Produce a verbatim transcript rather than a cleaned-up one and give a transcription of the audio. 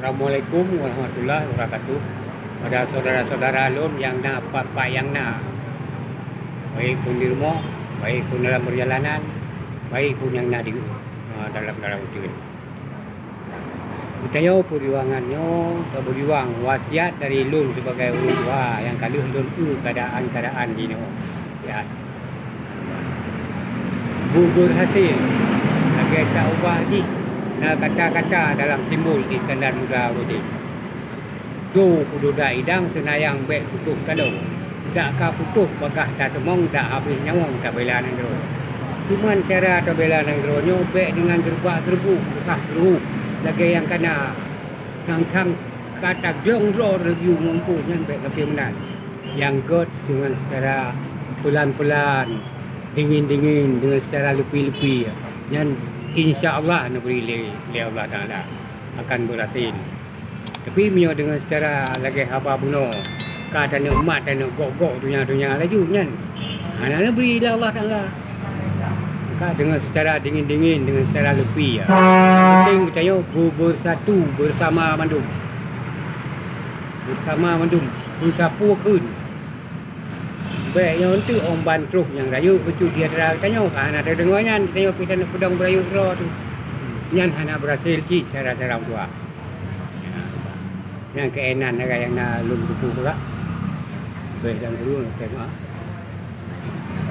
Assalamualaikum warahmatullahi wabarakatuh. Pada saudara-saudara lôn nyang na pat-pat nyang na, baik pun di rumoh, baik pun dalam perjalanan, baik pun nyang na di, eh, dalam, dalam ujeuen. Geutanyoe peujuangan nyoe, peujuang wasiat dari lôn sibagai ureueng tuha nyang ka lheueh lôn eu keadaan-keadaan jinoe. Ya. Bubur hasil, lagèe taubah jih na kata-kata dalam simbol Iskandar Muda udeb. Do peududak idang seunayang bèk putôh taloe, dak ka putôh bagah taseumong, dak habéh nyawöng tabela nanggroe. Cuman cara tabela nanggroe nyoe bèk deungon geureubak-geureubuk, peusah peuruhu lagèe nyang kana. Sang-sang ka taglong droe laju muphom nyan bèk sampoe meunan. Nyang gèt deungon secara peulan-peulan, dingin-dingin, deungon secara leupie-leupie, nyan insya Allah neubri lé, lé Allah Taala akan beurhasil. Tapi meunyoe deungon secara lagèe haba bunoe, ka taneuk mat, taneuk gok-gok donya-donya laju nyan, hana neubri lé Allah Taala. Maka deungon secara dingin-dingin, deungon secara leupie, ya. Penting geutanyoe beu-, beusatu beusama mandum. Beusama mandum, beusapeue kheun. Bèk nyoe eunteuk ôn ban troh nyang rayeuk bacut di antara geutanyoe, ka hana teudeungoe nyan, geutanyoe pih taneuk peudong beurayeuk droe teuh. Nyan hana beurhasil cit cara-cara ureueng tuha. Nyan keunan sagai nyang na lôn tutoe peugah. Bèk dan guru tengok.